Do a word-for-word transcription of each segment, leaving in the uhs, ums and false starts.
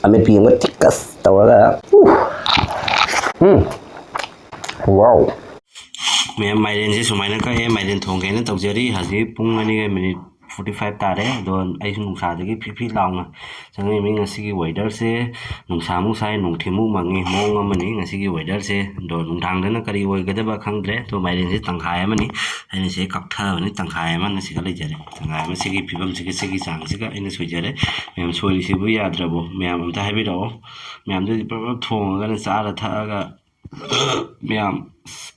ꯑꯃꯦꯠꯄꯤ ꯑꯃꯒ ꯊꯤꯛꯀꯁ ꯇꯧꯔꯒ꯫ ꯎ꯫ ꯎꯝ꯫ ꯋꯥꯎ꯫ ꯃꯌꯥꯝ, ꯃꯥꯏꯔꯦꯟꯁꯦ ꯁꯨꯃꯥꯏꯅ ꯀꯛꯑꯦ꯫ ꯃꯥꯏꯔꯦꯟ ꯊꯣꯡꯒꯦꯅ ꯇꯧꯖꯔꯤ꯫ ꯍꯧꯖꯤꯛ ꯄꯨꯡ ꯑꯅꯤꯒ ꯃꯤꯅꯤꯠ forty five ꯇꯥꯔꯦ꯫ ꯑꯗꯣ ꯑꯩꯁꯨ ꯅꯨꯡꯁꯥꯗꯒꯤ ꯐꯤꯠ ꯐꯤꯠ ꯂꯥꯎꯅ ꯆꯪꯉꯛꯏꯃꯤ꯫ ꯉꯁꯤꯒꯤ ꯋꯦꯗꯔꯁꯦ ꯅꯨꯡꯁꯥ ꯑꯃꯨꯛ ꯁꯥꯏ, ꯅꯨꯡꯊꯤꯟꯃꯨꯛ ꯃꯪꯉꯤ, ꯃꯑꯣꯡ ꯑꯃꯅꯤ ꯉꯁꯤꯒꯤ ꯋꯦꯗꯔꯁꯦ꯫ ꯑꯗꯣ ꯅꯨꯡꯗꯥꯡꯗꯅ ꯀꯔꯤ ꯑꯣꯏꯒꯗꯕ ꯈꯪꯗ꯭ꯔꯦ꯫ ꯑꯗꯣ ꯃꯥꯏꯔꯦꯟꯁꯦ ꯇꯪꯈꯥꯏ ꯑꯃꯅꯤ꯫ ꯑꯩꯅ ꯁꯤ ꯀꯛꯊꯕꯅꯤ, ꯇꯪꯈꯥꯏ ꯑꯃꯅ ꯁꯤꯒ ꯂꯩꯖꯔꯦ꯫ ꯇꯪꯈꯥꯏ ꯑꯃ ꯁꯤꯒꯤ ꯐꯤꯕꯝꯁꯤꯒ, ꯁꯤꯒꯤ ꯆꯥꯡꯁꯤꯒ ꯑꯩꯅ ꯁꯣꯏꯖꯔꯦ꯫ ꯃꯌꯥꯝ, ꯁꯣꯏꯔꯤꯁꯤꯕꯨ ꯌꯥꯗ꯭ꯔꯕꯣ? ꯃꯌꯥꯝ ꯑꯝꯇ ꯍꯥꯏꯕꯤꯔꯛꯑꯣ꯫ ꯃꯌꯥꯝꯗꯨꯗꯤ ꯄꯨꯂꯞ ꯄꯨꯂꯞ ꯊꯣꯡꯉꯒꯅ ꯆꯥꯔ ꯊꯛꯑꯒ ꯃꯌꯥꯝ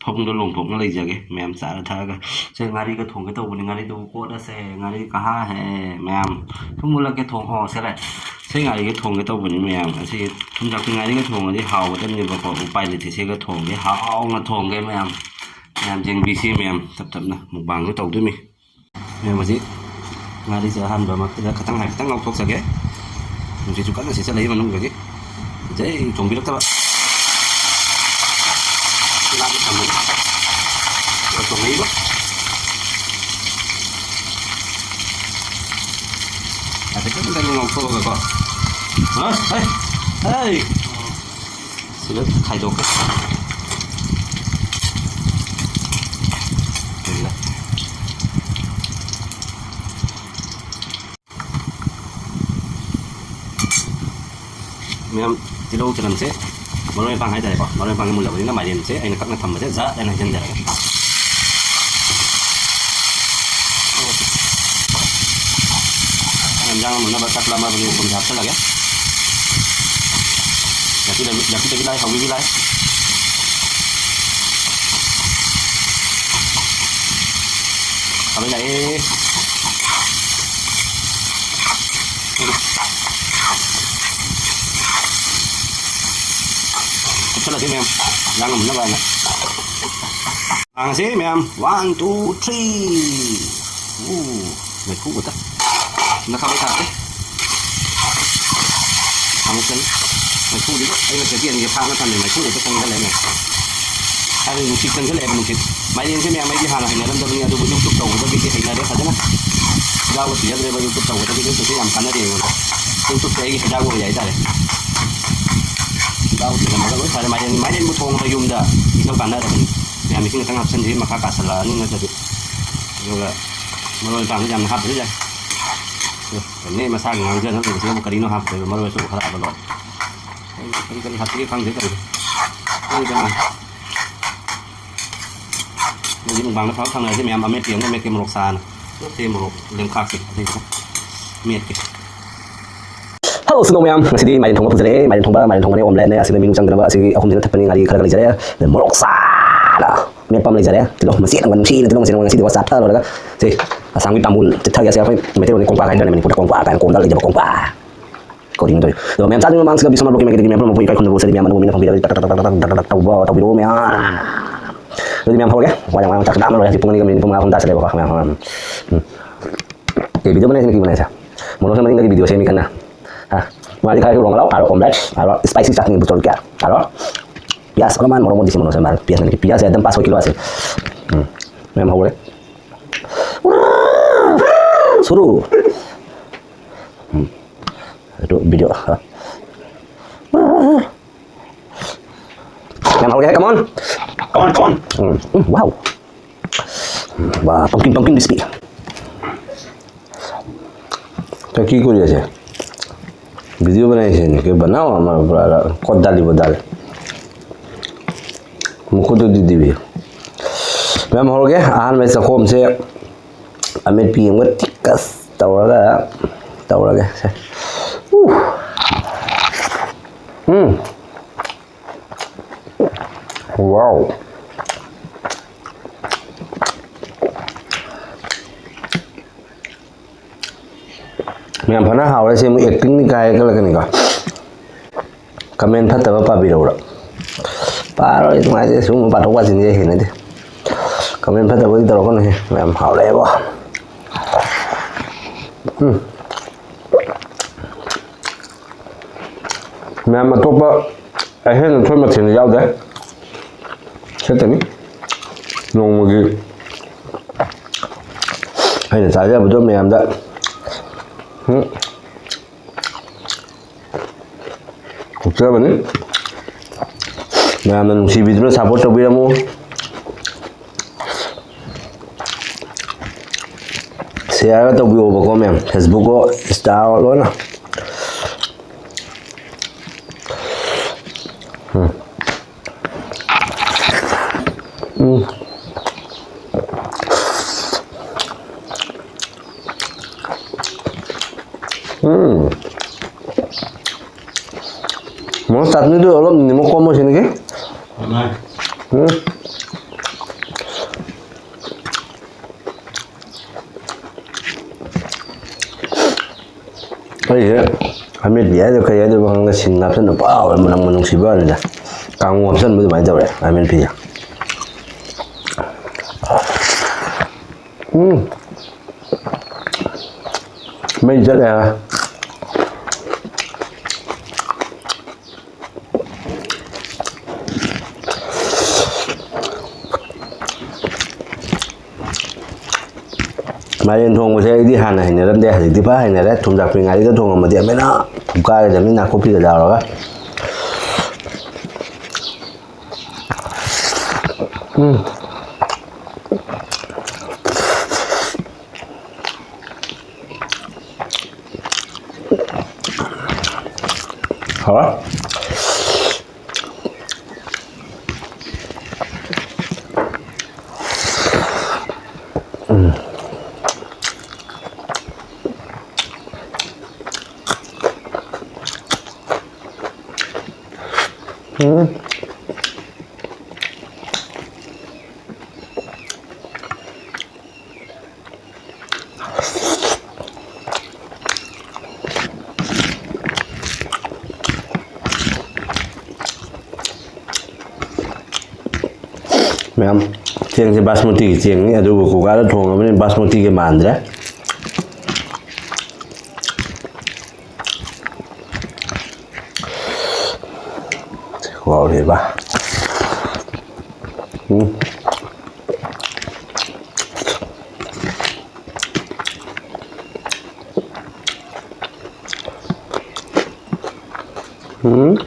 ꯐꯃꯨꯡꯗ ꯂꯣꯡꯊꯣꯛꯅ ꯂꯩꯖꯒꯦ꯫ ꯃꯌꯥꯝ ꯆꯥꯔ ꯊꯛꯑꯒ꯫ ꯁꯦ, ꯉꯥꯔꯤꯒ ꯊꯣꯡꯒꯦ ꯇꯧꯕꯅꯤ꯫ ꯉꯥꯔꯤꯗꯨꯕꯨ ꯀꯣꯠꯂꯁꯦ꯫ ꯉꯥꯔꯤ ꯀꯍꯥ ꯍꯦ ꯃꯌꯥꯝ꯫ ꯊꯨꯝ ꯃꯨꯜꯂꯛꯀꯦ, ꯊꯣꯡ ꯍꯧꯔꯁꯦ꯫ ꯁꯦ, ꯉꯥꯔꯤꯒ ꯊꯣꯡꯒꯦ ꯇꯧꯕꯅꯤ ꯃꯌꯥꯝ꯫ ꯑꯁꯤ ꯊꯨꯝꯖꯥꯛꯄꯤ ꯉꯥꯔꯤꯒ ꯊꯣꯡꯉꯗꯤ ꯍꯥꯎꯒꯗꯕꯅꯦꯕꯀꯣ꯫ ꯎꯄꯥꯏ ꯂꯩꯇꯦ꯫ ꯁꯤꯒ ꯊꯣꯡꯒꯦ꯫ ꯍꯥꯎꯅ ꯊꯣꯡꯒꯦ ꯃꯌꯥꯝ꯫ ꯃꯌꯥꯝ ꯌꯦꯡꯕꯤꯁꯤ ꯃꯌꯥꯝ꯫ ꯇꯞ ꯇꯞꯅ ꯃꯨꯛꯕꯥꯡꯁꯨ ꯇꯧꯗꯣꯏꯅꯤ꯫ ꯃꯌꯥꯝ, ꯍꯧꯖꯤꯛ ꯉꯥꯔꯤꯁꯦ ꯑꯍꯥꯟꯕ ꯃꯛꯇꯗ ꯈꯤꯇꯪ ꯍꯥꯏꯐꯦꯠꯇꯪ ꯉꯧꯊꯣꯛꯆꯒꯦ꯫ ꯅꯨꯡꯁꯤꯠꯁꯨ ꯀꯟꯅ ꯁꯤꯠꯆꯜꯂꯛꯏ ꯃꯅꯨꯡꯗꯒꯤ꯫ ꯖꯩ ꯆꯣꯡꯕꯤꯔꯛꯇꯕ꯫ ꯂꯥꯞꯅ ꯊꯝꯃꯒ ꯈꯔ ꯆꯣꯡꯉꯛꯏꯕ꯫ ꯍꯥꯏꯐꯦꯠꯇꯪ ꯉꯧꯊꯣꯛꯑꯒꯀꯣ꯫ ꯑꯁ! ꯍꯩ! ꯍꯩ! ꯁꯤꯗ ꯈꯥꯏꯗꯣꯛꯀꯦ꯫ ꯁꯤꯗ꯫ ꯃꯌꯥꯝ, ꯇꯤꯜꯍꯧ ꯆꯅꯝꯁꯦ, ꯃꯔꯣꯏ ꯃꯄꯥꯡ ꯍꯥꯏꯇꯥꯔꯦꯀꯣ, ꯃꯔꯣꯏ ꯃꯄꯥꯡꯁꯦ ꯃꯨꯜꯂꯕꯅꯤꯅ ꯃꯥꯏꯔꯦꯟꯁꯦ ꯑꯩꯅ ꯀꯛꯅ ꯊꯝꯕꯁꯦ ꯖꯠ ꯍꯥꯏꯅ ꯍꯩꯖꯤꯟꯖꯔꯒꯦ꯫ ꯌꯦꯟꯖꯥꯡ ꯃꯨꯟꯅꯕ ꯆꯥꯛ ꯂꯥꯝꯃꯕꯅꯤ, ꯊꯨꯝꯁꯦ ꯍꯥꯞꯆꯤꯜꯂꯒꯦ꯫ ꯌꯥꯛꯄꯤꯗꯕꯤ, ꯌꯥꯛꯄꯤꯗꯕꯤ ꯂꯥꯏ, ꯍꯧꯕꯤꯕꯤ ꯂꯥꯏ꯫ ꯈꯥꯕꯩ ꯂꯥꯛꯑꯦ꯫ ꯀꯨꯞꯁꯜꯂꯁꯤ ꯃꯌꯥꯝ, ꯌꯥꯝ ꯉꯝꯅꯕ ꯍꯥꯏꯅ꯫ ꯂꯥꯡꯉꯁꯤ ꯃꯌꯥꯝ, one, two, three꯫ ꯎ, ꯃꯩꯈꯨ ꯈꯛꯇ꯫ ꯅꯈꯥ ꯂꯣꯏ ꯊꯥꯔꯛꯀꯦ꯫ ꯑꯃꯨꯛꯇꯪ ꯃꯩꯈꯨꯗꯤ ꯑꯩꯅ ꯆꯦꯄꯤ ꯑꯅꯤꯁꯦ ꯐꯥꯛꯅ ꯊꯝꯃꯦ, ꯃꯩꯈꯨ ꯈꯛꯇ ꯆꯪꯁꯤꯜꯂꯦ ꯃꯌꯥꯝ꯫ ꯍꯥꯏꯗꯤ ꯅꯨꯡꯁꯤꯠ ꯆꯪꯁꯤꯜꯂꯛꯑꯦꯕ, ꯅꯨꯡꯁꯤꯠ꯫ ꯃꯥꯏꯔꯦꯟꯁꯦ ꯃꯌꯥꯝ ꯑꯩꯗꯤ ꯍꯥꯟꯅ ꯍꯩꯅꯔꯝꯗꯕꯅꯤ, ꯑꯗꯨꯕꯨ YouTube ꯇꯧꯕꯗꯒꯤꯗꯤ ꯍꯩꯅꯔꯦ ꯐꯖꯅ꯫ ꯌꯥꯎꯕ ꯊꯤꯖꯗ꯭ꯔꯦꯕ YouTube ꯇꯧꯕꯗꯒꯤꯗꯤ, ꯅꯨꯡꯁꯤꯠꯁꯦ ꯌꯥꯝ ꯀꯥꯟꯅꯔꯦ ꯑꯩꯉꯣꯟꯗ꯫ ꯈꯣꯡꯆꯨꯞꯁꯦ ꯑꯩꯒꯤ ꯍꯤꯗꯥꯛ ꯑꯣꯏꯔꯦ ꯍꯥꯏꯇꯥꯔꯦ꯫ ꯍꯤꯗꯥꯛ ꯊꯤꯜꯂꯝꯃꯒ ꯂꯣꯏ ꯐꯔꯦ꯫ ꯃꯥꯏꯔꯦꯟ, ꯃꯥꯏꯔꯦꯟꯕꯨ ꯊꯣꯡꯕꯗ ꯌꯨꯝꯗ ꯏꯆꯧ ꯀꯥꯟꯅꯔꯕꯅꯤ꯫ ꯃꯌꯥꯝ ꯏꯁꯤꯡ ꯈꯤꯇꯪ ꯍꯥꯞꯆꯤꯟꯗ꯭ꯔꯤ, ꯃꯈꯥ ꯀꯥꯁꯜꯂꯛꯑꯅꯤ ꯅꯠꯇ꯭ꯔꯗꯤ꯫ ꯑꯗꯨꯒ ꯃꯔꯣꯏ ꯃꯄꯥꯡꯗꯤ ꯌꯥꯝꯅ ꯍꯥꯞꯇ꯭ꯔꯁꯨ ꯌꯥꯏ꯫ ꯑꯦ, ꯀꯩꯅꯣꯅꯦ, ꯃꯁꯥꯒꯤ ꯉꯥꯡꯖꯅꯕ ꯂꯩꯕꯁꯤꯗꯕꯨ ꯀꯔꯤꯅꯣ ꯍꯥꯞꯇꯣꯏꯕ? ꯃꯔꯣꯏ ꯑꯁꯨꯕ ꯈꯔ ꯍꯥꯞꯄ ꯂꯣꯏꯔꯦ꯫ ꯀꯔꯤ ꯀꯔꯤ ꯍꯥꯞꯁꯤꯒꯦ ꯈꯪꯗꯦ ꯇꯧꯔꯤꯁꯦ꯫ ꯀꯔꯤ ꯀꯔꯤ? ꯃꯣꯏꯗꯤ ꯃꯨꯛꯕꯥꯡꯗ ꯐꯕ ꯊꯝꯅꯔꯁꯤ ꯃꯌꯥꯝ, ꯑꯃꯦꯠꯄꯤ ꯑꯃꯒ ꯃꯦꯠꯀꯦ, ꯃꯣꯔꯣꯛ ꯁꯥꯅ꯫ ꯁꯤ ꯃꯣꯔꯣꯛ ꯂꯦꯝꯈꯥꯛꯁꯦ ꯑꯇꯩꯁꯤꯒ ꯃꯦꯠꯀꯦ꯫ ꯍꯜꯂꯣ ꯁꯤꯅꯣ ꯃꯌꯥꯝ, ꯉꯁꯤꯗꯤ ꯃꯥꯏꯔꯦꯟ ꯊꯣꯡꯕ ꯄꯨꯖꯔꯛꯑꯦ꯫ ꯃꯥꯏꯔꯦꯟ ꯊꯣꯡꯕ, ꯃꯥꯏꯔꯦꯟ ꯊꯣꯡꯕꯅꯦ, ꯑꯣꯝꯂꯦꯠꯅꯦ, ꯑꯁꯤꯗ ꯃꯤꯅꯨ ꯆꯪꯗꯅꯕ ꯑꯁꯤꯒꯤ ꯑꯍꯨꯝꯁꯤꯅ ꯊꯛꯄꯅꯤ꯫ ꯉꯥꯔꯤ ꯈꯔꯒ ꯂꯩꯖꯔꯦ꯫ ꯑꯗꯩ ꯃꯣꯔꯣꯛ ꯁꯥꯅ ꯃꯦꯠꯄ ꯑꯃ ꯂꯩꯖꯔꯦ꯫ ꯇꯤꯜꯍꯧ ꯃꯆꯦꯠ ꯑꯃꯒ ꯅꯨꯡꯁꯤꯅ ꯇꯤꯜꯍꯧ ꯃꯆꯦꯠ ꯑꯃꯒ ꯉꯁꯤꯗꯤ ꯋꯥ ꯆꯥꯊ ꯂꯣꯏꯔꯒ ꯁꯤ ꯑꯁꯥꯝꯒꯤ ꯇꯥꯃꯨꯜ ꯆꯤꯠꯊꯒꯦ꯫ ꯑꯁꯤ ꯑꯩꯈꯣꯏ ꯃꯩꯇꯩꯂꯣꯟꯗꯤ ꯀꯣꯡꯄꯥꯛ ꯍꯥꯏꯗ꯭ꯔꯅꯦ, ꯃꯅꯤꯄꯨꯔꯗ ꯀꯣꯡꯄꯥꯛ ꯀꯥꯏꯅ ꯀꯣꯝꯗ ꯂꯩꯖꯕ ꯀꯣꯡꯄꯥꯛ꯫ ꯀꯧꯔꯤꯅ ꯇꯧꯔꯤ꯫ ꯑꯗꯣ ꯃꯌꯥꯝ ꯆꯥꯗ꯭ꯔꯤꯉꯩ ꯃꯃꯥꯡꯁꯤꯗ ꯕꯤꯁꯃꯥ ꯕ꯭ꯂꯣꯛꯀꯤ ꯃꯥꯏꯀꯩꯗꯒꯤ ꯃꯌꯥꯝ ꯄꯨꯝꯅꯃꯛꯄꯨ ꯏꯀꯥꯏ ꯈꯨꯝꯅꯕ ꯁꯦꯔꯤ ꯃꯌꯥꯝ ꯑꯅꯧꯕ ꯃꯤꯅ ꯐꯪꯕꯤꯔꯒ ꯇꯛ ꯇꯛ ꯇꯛ ꯇꯛ ꯇꯛ ꯇꯛ ꯇꯧꯕ ꯇꯧꯕꯤꯔꯛꯑꯣ ꯃꯌꯥꯝ꯫ ꯑꯗꯨꯗꯤ ꯃꯌꯥꯝ ꯍꯧꯔꯒꯦ꯫ ꯋꯥ ꯌꯥꯝ ꯉꯥꯡ ꯆꯥꯛ ꯂꯥꯝꯕ ꯂꯣꯏꯔꯦ꯫ ꯍꯧꯖꯤꯛ ꯄꯨꯡ ꯑꯅꯤꯒ ꯃꯤꯅꯤꯠ ꯅꯤꯐꯨ ꯃꯉꯥ ꯍꯨꯝ ꯇꯥꯁꯜꯂꯦꯕꯀꯣ ꯃꯌꯥꯝ꯫ ꯎꯝ꯫ ꯀꯩ ꯚꯤꯗꯤꯑꯣ ꯕꯅꯥꯏꯁꯦ ꯀꯩ ꯕꯅꯥꯏꯁꯦ? ꯃꯣꯅꯣꯁ ꯃꯅꯤꯡꯗꯒꯤ ꯚꯤꯗꯤꯑꯣ ꯁꯦꯝꯃꯤ ꯀꯟꯅ꯫ ꯍꯥ? ꯃꯥꯗꯤ ꯈꯔ ꯔꯣꯡ ꯂꯥꯎ, ꯑꯥꯔꯣ ꯑꯣꯝꯂꯦꯠ, ꯑꯥꯔꯣ ꯁ꯭ꯄꯥꯏꯁꯤ ꯆꯥꯠꯅꯤ ꯕꯨꯇꯣꯜ ꯀꯌꯥ? ꯑꯥꯔꯣ ꯄꯤꯌꯥꯁ ꯑꯣꯂꯃꯥꯟ ꯃꯣꯔꯣꯛ ꯃꯣꯟꯗꯤ ꯁꯤ ꯃꯣꯅꯣꯁ ꯃꯥꯔ ꯄꯤꯌꯥꯁ ꯃꯅꯤꯡꯒꯤ ꯄꯤꯌꯥꯁ ꯑꯦꯗꯝ ꯄꯥꯁ ꯀꯤꯂꯣ ꯑꯁꯦ꯫ ꯎꯝ꯫ ꯃꯌꯥꯝ ꯍꯧꯔꯦ꯫ ꯁꯨꯔꯨ꯫ ꯎꯝ꯫ ꯑꯗꯨ ꯚꯤꯗꯤꯑꯣ꯫ ꯌꯥꯝ ꯍꯧꯔꯦ, come on. Come on, come on. Um, um, wow. Um, wow, pumpkin, pumpkin biscuit. ꯆꯀꯤ ꯀꯨꯔꯤꯌꯥꯁꯦ ꯚꯤꯗꯤꯑꯣ ꯕꯅꯥꯏꯁꯦꯅꯦ, ꯀꯩ ꯕꯅꯥꯎ ꯑꯃ ꯄꯨꯔꯥ ꯀꯣꯠ ꯗꯥꯂꯤ ꯕꯣ ꯗꯥꯂꯤ꯫ ꯃꯈꯨꯠꯇꯨꯗꯤ ꯗꯤꯕꯤ꯫ ꯃꯌꯥꯝ ꯍꯧꯔꯒꯦ꯫ ꯑꯍꯥꯟꯕ ꯆꯥꯛꯈꯣꯝꯁꯦ ꯑꯃꯦꯠꯄꯤ ꯑꯃꯒ ꯇꯤꯛꯀꯁ ꯇꯧꯔꯒ ꯇꯧꯔꯒꯦ꯫ ꯁꯦ꯫ ꯎ꯫ ꯎꯝ꯫ Wow. ꯃꯌꯥꯝ ꯐꯅ ꯍꯥꯎꯔꯦ꯫ ꯁꯤ ꯑꯃꯨꯛ acting ꯅꯤ ꯀꯥꯏ ꯍꯥꯏꯒꯠꯂꯛꯀꯅꯤꯀꯣ꯫ Comment ꯐꯠꯇꯕ ꯄꯥꯕꯤꯔꯧꯔ? ꯄꯥꯔꯣꯏ, ꯅꯨꯡꯉꯥꯏꯇꯦ꯫ ꯁꯤꯒꯨꯝꯕ ꯄꯥꯊꯣꯛ ꯄꯥꯁꯤꯟꯁꯦ ꯑꯩ ꯍꯩꯅꯗꯦ꯫ Comment ꯐꯠꯇꯕꯗꯤ ꯇꯧꯔꯛꯀꯅꯨꯍꯦ꯫ ꯃꯌꯥꯝ ꯍꯥꯎꯔꯦꯕꯣ꯫ ꯎꯝ꯫ ꯃꯌꯥꯝ ꯑꯇꯣꯞꯄ ꯑꯍꯦꯟꯕ ꯑꯊꯣꯏ ꯃꯊꯦꯜ ꯌꯥꯎꯗꯦ꯫ ꯈꯛꯇꯅꯤ ꯅꯣꯡꯃꯒꯤ ꯑꯩꯅ ꯆꯥꯖꯕꯗꯣ ꯃꯌꯥꯝꯗ꯫ ꯎꯝ꯫ ꯊꯣꯛꯆꯕꯅꯤ꯫ ꯃꯌꯥꯝꯅ ꯅꯨꯡꯁꯤꯕꯤꯗꯨꯅ ꯁꯞꯄꯣꯔꯠ ꯇꯧꯕꯤꯔꯝꯃꯨ꯫ ꯁꯤꯌꯥꯔꯒ ꯇꯧꯕꯤꯌꯣꯕꯀꯣ ꯃꯌꯥꯝ, ꯐꯦꯁꯕꯨꯛꯀꯣ, ꯏꯟꯁꯇꯥ ꯂꯣꯏꯅ꯫ ꯎꯝ꯫ ꯎꯝ꯫ ꯎꯝ꯫ ꯃꯣꯔꯣꯛ ꯆꯥꯇꯅꯤꯗꯨ অলপ নিমখ কম হৈছে নেকি? নাই। ꯎꯝ। ꯑꯩꯁꯦ ꯑꯃꯦꯠꯄꯤ ꯍꯥꯏꯗꯣ ꯀꯩ ꯍꯥꯏꯗꯣꯏꯅꯣ ꯈꯪꯗꯦ, ꯁꯤꯡ ꯍꯥꯞꯆꯟꯕ ꯄꯥꯎ ꯃꯅꯝ ꯅꯨꯡꯁꯤꯕ ꯋꯥꯅꯤꯗ꯫ ꯀꯥꯡꯉꯧ ꯍꯥꯞꯆꯟꯕ ꯑꯗꯨꯃꯥꯏꯅ ꯇꯧꯔꯦ ꯑꯃꯦꯠꯄꯤꯁꯦ꯫ ꯎꯝ꯫ ꯃꯩ ꯆꯠꯂꯦ꯫ ꯃꯥꯏꯔꯦꯟ ꯊꯣꯡꯕꯁꯦ ꯑꯩꯗꯤ ꯍꯥꯟꯅ ꯍꯩꯅꯔꯝꯗꯦ, ꯍꯧꯖꯤꯛꯇꯤ ꯐꯖ ꯍꯩꯅꯔꯦ꯫ ꯊꯨꯝ ꯌꯥꯛꯄꯤ ꯉꯥꯔꯤꯒ ꯊꯣꯡꯉꯝꯃꯗꯤ ꯑꯃꯅ ꯄꯨꯝꯀꯥꯏꯒꯗꯕꯅꯤ, ꯅꯥꯀꯨꯞꯄꯤꯒ ꯌꯥꯎꯔꯒ꯫ ꯎꯝ꯫ ꯍꯥꯎꯔꯦ꯫ ꯎꯝ꯫ ꯎꯝ꯫ ꯃꯌꯥꯝ, ꯆꯦꯡꯁꯦ ꯕꯥꯁꯃꯇꯤꯒꯤ ꯆꯦꯡꯅꯤ, ꯑꯗꯨꯕꯨ ꯀꯨꯀꯔꯗ ꯊꯣꯡꯉꯕꯅꯤꯅ ꯕꯥꯁꯃꯇꯤꯒꯤ ꯃꯥꯟꯗ꯭ꯔꯦ꯫ ꯋꯥꯎꯔꯤꯕ꯫ ꯎꯝ꯫ ꯎꯝ꯫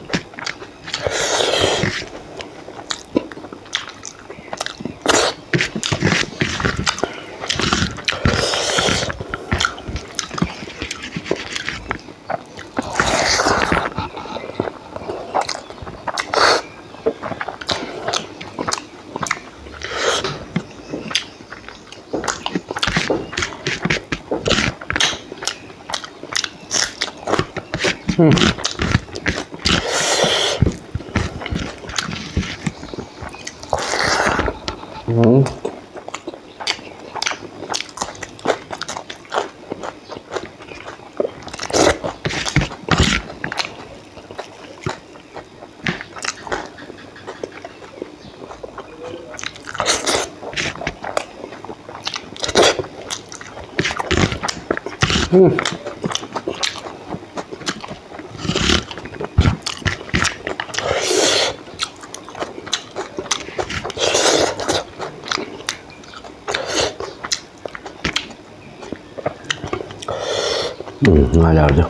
ꯎꯝ, ꯉꯥ ꯌꯥꯎꯔꯗꯤ꯫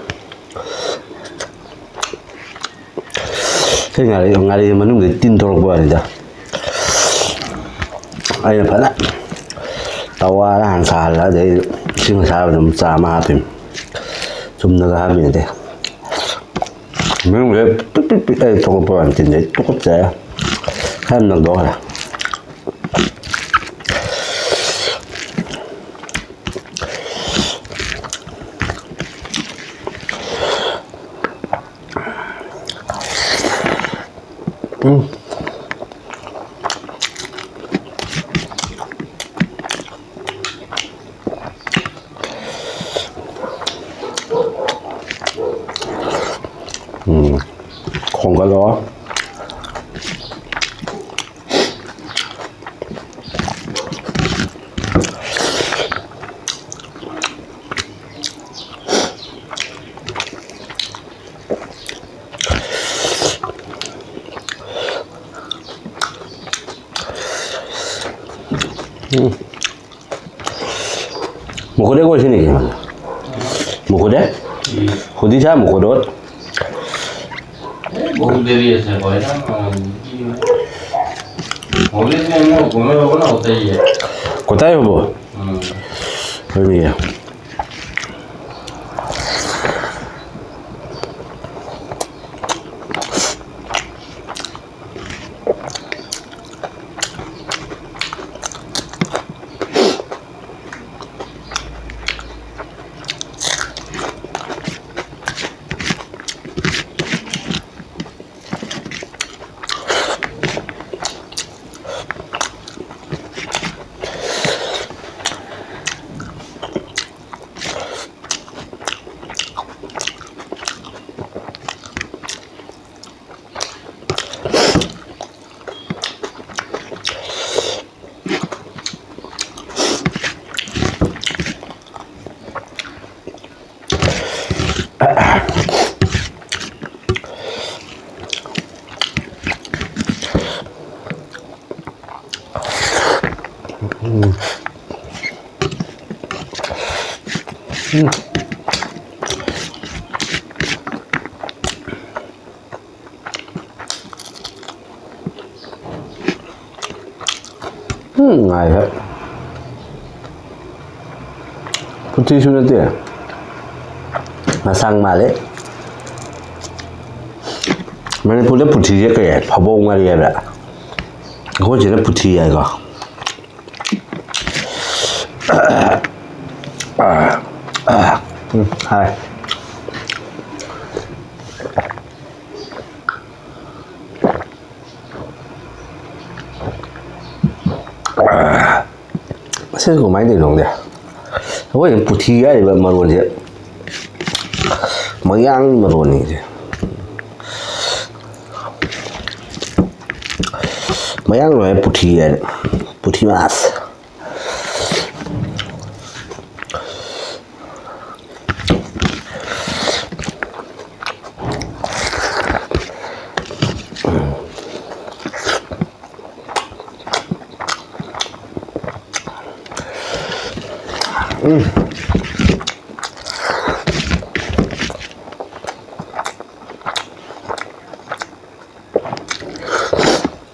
ꯁꯤ ꯉꯥꯔꯤ, ꯉꯥꯔꯤ ꯃꯅꯨꯡꯗ ꯇꯤꯟ ꯊꯣꯛꯂꯛꯄ ꯋꯥꯅꯤꯗ꯫ ꯑꯩꯅ ꯐꯖꯅ ꯇꯋꯥꯗ ꯍꯥꯟꯅ ꯁꯥꯍꯜꯂ, ꯑꯗꯩ ꯏꯁꯤꯡ ꯑꯁꯥꯕꯗ ꯑꯃꯨꯛ ꯆꯥꯝꯃ ꯍꯥꯞꯄꯤꯅꯤ꯫ ꯆꯨꯝꯅꯒ ꯍꯥꯞꯄꯤ ꯅꯠꯇꯦ꯫ ꯃꯅꯨꯡꯁꯦ ꯄꯤꯛ ꯄꯤꯛ ꯄꯤꯛ ꯊꯣꯛꯂꯛꯄ ꯋꯥꯅꯤ, ꯇꯤꯟꯗꯩ ꯇꯨꯀꯠꯆꯩ꯫ ꯈꯔ ꯅꯪꯗꯧ ꯈꯔ꯫ ꯎꯝ꯫ ꯎꯝ꯫ ꯈꯣꯡꯒꯠꯂꯣ꯫ ꯎꯝ꯫ ꯃꯨꯀꯨꯗꯦ ꯀꯣꯏꯁꯤꯅꯤ ꯀꯩꯅꯣ꯫ ꯃꯨꯀꯨꯗꯦ? ꯍꯨꯗꯤ ꯁꯥ ꯃꯨꯀꯨꯗꯣ꯫ বহুত দেরি আছে, কয়টা? উম, কি হয়? হলিডে এমনি ঘুমে হবো না, ওটাই ইয়ে। কোথায় হবো? হুম। ওই নিয়ে। ꯎꯝ, ꯉꯥꯏꯈꯣ꯫ ꯄꯨꯊꯤꯁꯨ ꯅꯠꯇꯦ꯫ ꯉꯁꯥꯡ ꯃꯥꯜꯂꯦ꯫ ꯃꯅꯤꯄꯨꯔꯗ ꯄꯨꯊꯤꯁꯦ ꯀꯩ ꯍꯥꯏ? ꯐꯥꯕꯧ ꯉꯥꯔꯤ ꯍꯥꯏꯕ꯭ꯔꯥ? ꯑꯩꯈꯣꯏ ꯁꯤꯗ ꯄꯨꯊꯤ ꯍꯥꯏꯀꯣ꯫ ꯎꯝ, ꯍꯥꯏ꯫ ꯃꯁꯤꯁꯨ ꯀꯃꯥꯏꯅ ꯇꯧꯔꯤꯅꯣ ꯈꯪꯗꯦ꯫ ꯑꯩꯈꯣꯏ ꯄꯨꯊꯤ ꯍꯥꯏꯔꯤꯕ ꯃꯔꯣꯟꯁꯦ ꯃꯌꯥꯡ ꯃꯔꯣꯟꯅꯤ ꯁꯦ꯫ ꯃꯌꯥꯡ ꯂꯣꯏ ꯄꯨꯊꯤ ꯍꯥꯏꯅ꯫ ꯄꯨꯊꯤ ꯃꯥꯁ꯫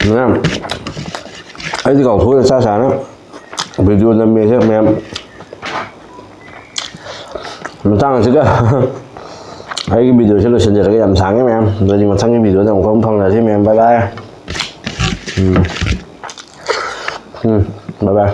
ꯃꯌꯥꯝ, ꯑꯩꯗꯤ ꯀꯥꯎꯊꯣꯛꯑꯦ ꯆꯥ ꯆꯥꯅ ꯚꯤꯗꯤꯑꯣ ꯅꯝꯃꯦꯁꯦ ꯃꯌꯥꯝ꯫ ꯃꯇꯥꯡ ꯑꯁꯤꯗ ꯑꯩꯒꯤ ꯚꯤꯗꯤꯑꯣꯁꯦ ꯂꯣꯏꯁꯤꯟꯖꯔꯒꯦ꯫ ꯌꯥꯝ ꯁꯥꯡꯉꯦ ꯃꯌꯥꯝ꯫ ꯑꯗꯨꯗꯤ ꯃꯊꯪꯒꯤ ꯚꯤꯗꯤꯑꯣꯗ ꯑꯃꯨꯛꯀ ꯑꯃꯨꯛ ꯐꯪꯅꯁꯤ ꯃꯌꯥꯝ꯫ ꯕꯥꯏ ꯕꯥꯏ꯫ ꯎꯝ꯫ ꯎꯝ꯫ ꯕꯥꯏ ꯕꯥꯏ꯫